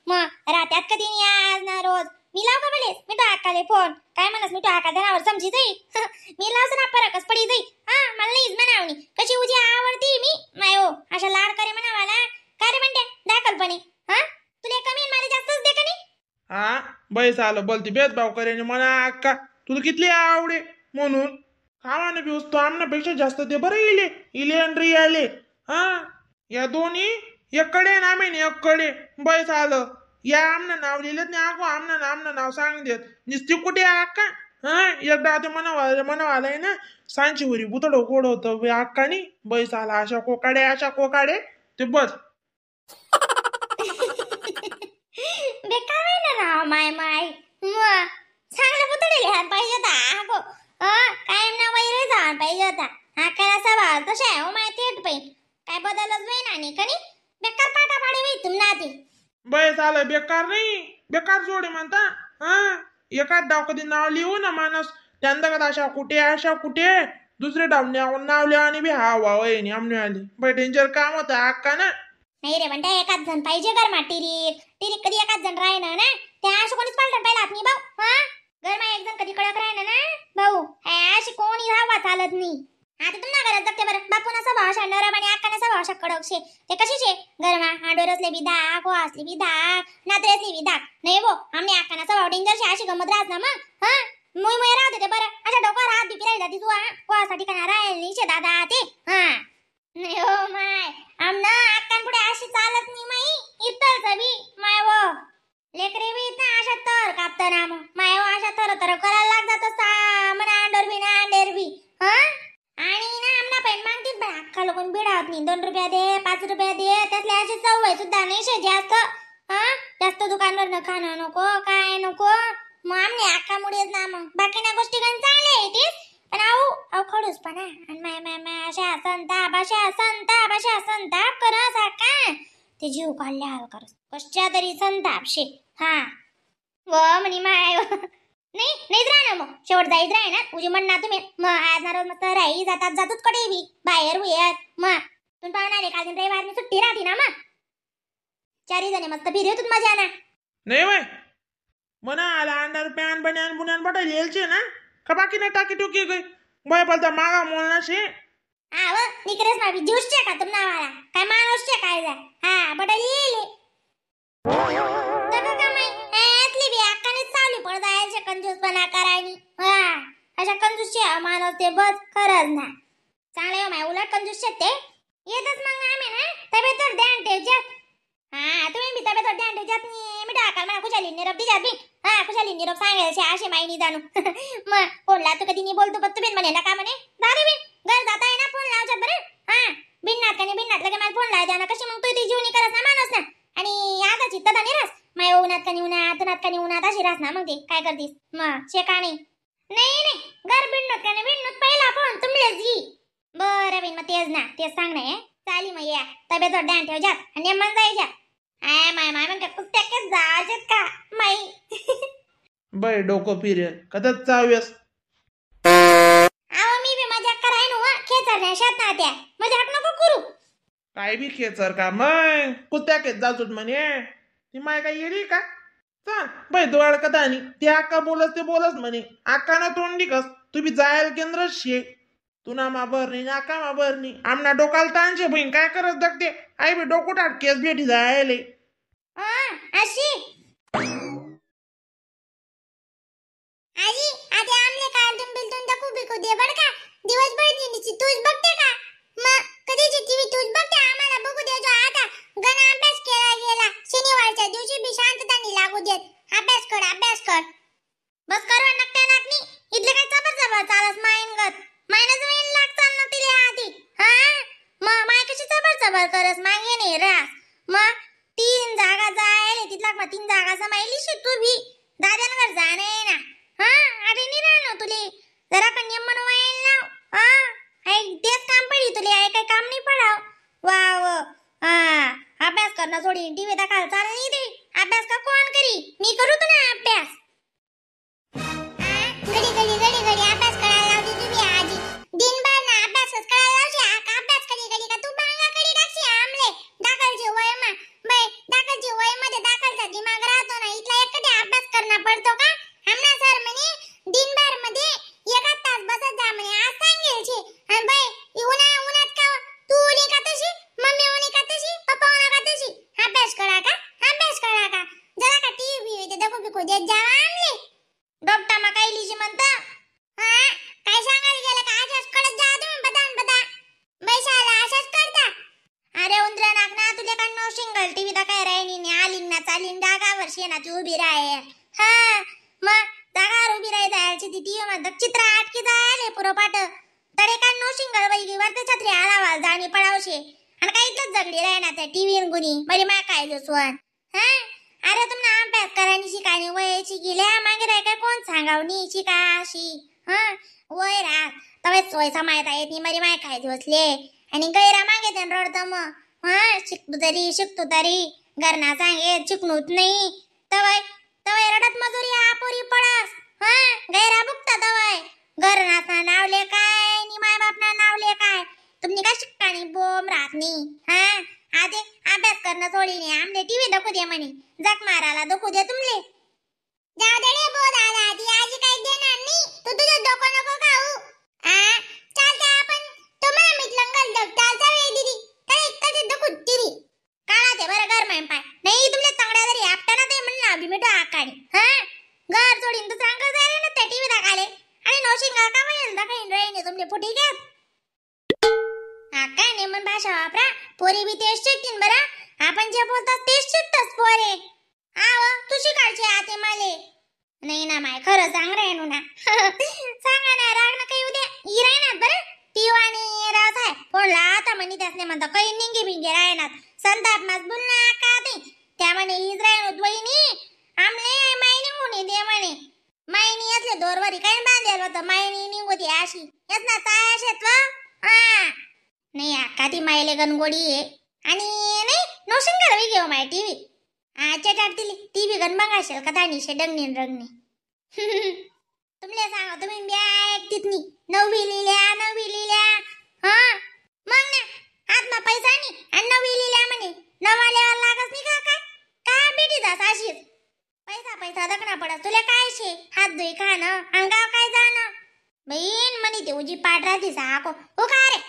मग रात्यात कधी नाही आज ना रोज. मी लाव का भलेस मी तो आकाले फोन? काय म्हणस मी तो आका जनावर समजी जाई. मी लावस ना फरकच पडी जाई. हा मला नाहीच म्हणावणी कशी उजी आवडती मी माय हो अशा लाड करे म्हणावाला. काय रे म्हणते दाखलपणे? हा तुला कमी मला जास्तच दे का नाही? हा बैस आलं बोलती भेदभाव करे म्हणा अक्का तुला कितली आवडे म्हणून खावाने पिऊस तो आमनापेक्षा जास्त ते बरं इले इले आणि आले. हा या दोन्ही एककडे ना आम्ही एककडे बैस आलं. या आमना नाव लिहिलं नाही अगो आमना आमना नाव सांग देत निस्ती कुठे अक्का. हा एकदा ते म्हणावा म्हणावालाय ना सांची वरी बुतड गोड होतं अक्कानी बैस आला अशा कोकाडे अशा कोकाडे ते बस. बेकार आहे ना नाव माय माय. मग चांगलं पुतळे लिहायला पाहिजे होता अगो. कायम ना वैर जाण पाहिजे होता. आकारा सवाल तशा आहे हो माय थेट पाहिजे काय बदलच होई ना नाही कनी बेकार पाटा पाडे होई तुमना ते. बैस आलं बेकार नाही बेकार जोडे म्हणता. हा एकाच डाव कधी नाव लिहू ना माणूस त्यांना अशा कुठे अशा कुठे दुसरे डाव नाव लिहा आणि बी हा वा वय आमने आली बाई डेंजर काम होतं अक्का ना. नाही रे म्हणता एकाच जण पाहिजे घरमा टिरीक टिरीक कधी एकाच जण राहिना ना त्या अशी कोणीच पालटण पाहिलात नाही भाऊ. हा घरमा एक जण कधी कडक राहिना ना भाऊ अशी कोणी हवा चालत नाही. आता तुम्हाला घरात जगते बरं बापून स्वभाव अशा नरम आणि अक्काना स्वभाव अशा कडक शे ते कशी शे घरमा हांडोर असले बी धाक हो असली बी धाक नात्रे असली बी धाक. नाही भो आमने अक्काना स्वभाव डेंजर शे अशी गमत राहत ना मग. हा मुई मुई राहते ते बरं अशा डोक्यावर हात बी फिरायला जाती तू. हा कोणासाठी का राहील नाही शे दादा ते. हा नाही हो माय आमना अक्कान पुढे अशी चालत नाही माई इतरच बी my वो लेकरे बी ना अशा तर कापत ना मग my वो अशा तर तर करायला लागतात म्हणा अंडोर बी ना अंडेर बी. हा आणि ना आमना पण मागतील पण अख्खा लोक बिडावत नाही 2 रुपया दे 5 रुपया दे त्यातले अशी चव आहे सुद्धा नाही शे जास्त. हा जास्त दुकानवर न खाणं नको काय नको मग आमने अख्खा मुळेच ना मग बाकी ना गोष्टी पण चांगल्या आहे तीच पण आऊ अहो खडूस पण आणि माय माय माय अशा संताप अशा संताप अशा संताप करस का ते जीव काढले हाल करस कशा तरी संताप शे. हा व म्हणे माय नाही नाहीच राहणार मग शेवट जाईच राही ना उजी म्हणणार तुम्ही मग आज ना रोज मस्त राही जातात जातोच कडे बी बाहेर हुयात मग तुम्ही पाहणार काल दिन रविवार सुट्टी राहते ना मग चारी जणी मस्त फिरत मजा ना. नाही वय म्हणा आला अंडार पॅन बन्यान बुन्यान बटा येलचे ना का बाकी नाही टाकी टुकी गई बाय बोलता मागा मोलना शे. आव निकरेस मावी ज्यूस चे का तुम नावाला काय माणूस चे काय जा. हा बटा येले तका का माई एतली बी अक्काने चालू पड जायचे कंजूसपणा करायनी. हा अशा कंजूस चे माणूस ते बस खरंच ना चांगले माय उलट कंजूस शे ते येतच मग आम्ही ना तब्येतवर ध्यान ठेवच्यात. हा तुम्ही बी तब्येतवर ध्यान ठेवच्यात नी मी टाकाल मला खुशाली निरोप दिजात बी. हा खुशाली निरोप सांगायचे अशी माहिती जाणू. मग फोन ला तू कधी नाही बोलतो पण तुम्ही म्हणे नका म्हणे दादू बिन घर जाता आहे ना फोन लावच्यात बरं. हा बिननात का नाही बिननात लगे मला फोन लावायचा ना कशी मग तू ती जीवनी करस ना माणूस ना आणि आता चित्त नाही रास माय उन्हात का नाही उन्हात उन्हात का नाही उन्हात अशी रास ना मग ते काय करतीस मग शे का नाही. नाही नाही घर बिननत का नाही बिननत पहिला फोन तुमलेच घी बरं बिन मग तेच ना तेच सांग नाही चाली मग या तब्येतवर ध्यान ठेवजात आणि मन जायच्या. I my my मग कुत्त्याकेच जायचेत का माई. बाई डोकं फिरेल कदाच चाव्यास. अहो मी बी मजाक कराय नो खेचर नाही शेत ना त्या मजाक नको करू. काय बी खेचर का मग कुत्त्याकेच जाजूत म्हणे ती माय काय येडी का? चाल बाई दोड कदा आणि ते अक्का बोलस ते बोलस म्हणे अक्का ना तोंडी कस तुम्ही जायला केंद्र शे तुना मा बरणी नाका मा बरणी आमना डोकाला ताणशे बहीण काय करत दगते आई बी डोकं टाट केस भेटी जायले. अशी आजी आता आमले कार्टून बिलटून दाखवू बिकू दे बर का दिवसभर दिनीची तूच बघते का मग कधीची टीव्ही तूच बघते आम्हाला बघू दे जो आता गण अभ्यास केला गेला शनिवारच्या दिवशी बी शांतता नाही लागू देत अभ्यास कर अभ्यास कर बस कर नकट्या नाकनी इथले काय जबर जबर चालस माईन गत मायनस वेळ लागतात ना तिले आधी. हा मग माय कशी जबर जबर करस मागे नाही रास मग 3 जागा जायले तिथला मग 3 जागा समायली शे तू बी दाद्यानगर जाणे ना. हा अरे नाही राहणार तुले जरा पण नियम म्हणवायला लाव. हा ऐक तेच काम पडी तुले आई काय काम नाही पडाव वाव. हा अभ्यास करणं सोडीन टीव्ही दाखवायला चाल नाही ते अभ्यास का कोण करी मी करू तू ना अभ्यास. घडी घडी घडी घडी अभ्यास करायला लावते तुम्ही आजी दिनभर ना अभ्यासच करायला लावशी अभ्यास करी करी का तू बांगा करी टाकशी आमले दाखलची वय मा बाई दाखलची वय मध्ये दाखलचा दिमाग देत जावा आमले डॉक्टर मा काय लिशी म्हणता. हा काय सांगायला गेलं का अशाच कडत जा तुम्ही बदाम बदा बैसाला अशाच करता. अरे उंदरा नाक ना तुले का no single TV दा काय राहिनी ने आलीन ना चालीन जागावर शेणाची उभी राहे. हा मग जागावर उभी राही जायची ती टीव्ही मध्ये चित्र आटकी जायले पुरं पाट तडे का नो सिंगल वैगी वरते छत्री आलावा जाणी पडावशे आणि काय इथलंच जगडी राही ना त्या टीव्ही गुणी बरी मा काय जोसवन. हा अरे तुमना अभ्यास करायची शिकाणी वयाची गेल्या मागे राय काय कोण सांगावनी शिका अशी. हा वय रात तवे सोय समायता येत नाही मरी माय काय जोसले आणि गैरा मागे त्यानं रडतं मग. हा शिकतो तरी शिकतो तरी घरना सांगे शिकणूच नाही तवय तवय रडत मजुरी आपोरी पडस. हा गैरा बुकता तवय घरनाचा नावले काय नि माय बापना नावले काय तुम्ही काय शिकाणी बोम राहत नाही. हा आधी अभ्यास करणं सोडीने आमले टीव्ही दाखवू दे म्हणे जग मारायला दाखवू दे तुमले. जाऊ दे रे बो दादा ती आजी काही देणार नाही तू तुझं डोकं नको खाऊ. आ चालते आपण तुम्हाला मिटलं गल चालता वे दीदी तर एकच दाखवू तिरी काळा ते बरं घर माय पाय नाही तुमले तंगड्या जरी आपटाना ते म्हणलं अभि मिठो आकाणी. हा घर सोडीन तू सांग जायला ना त्या टीव्ही दाखवले आणि नोशिंग का म्हणेल दाखवीन राहीने तुमले फुटी घेत. हा काय नाही मन भाषा वापरा पोरी बी तेच शिकतीन बरं आपण जे बोलतात तेच शिकतस पोरे. आव तू शिकायची आते माले नाही ना माय खरं सांग रे ना. सांगा ना राग ना काही उद्या ई राहणार बरं ती आणि राव साहेब फोन आता म्हणे त्यासने म्हणता काही निंगे बिंगे राहणार संताप मास बोल ना का ते त्या म्हणे ईज राहणार वहिनी आमले माई निघून दे म्हणे माईनी यातले दोरवरी काय बांधेल होतं माईनी निघू दे अशी यात ना ताया शेत. हा नाही अक्का ती माईले गणगोडी आहे आणि नाही नोशन करावी घेऊ माय टीव्ही. हा चटाट दिली टीव्ही गण बघाशील का दानीशे डंगणी रंगणी. तुमले सांगा तुम्ही ब्या ऐकतीत नी नववी लिहिल्या नववी लिहिल्या. हा मग ना आत्मा पैसा नी आणि नववी लिहिल्या म्हणे नवाल्यावर लागत नाही का काय का बेटी जास अशीच पैसा पैसा दखना पडत तुला काय शे हात धुई खाणं अंगाव काय जाणं बहीण म्हणे ते उजी पाठ राहते साको हो का रे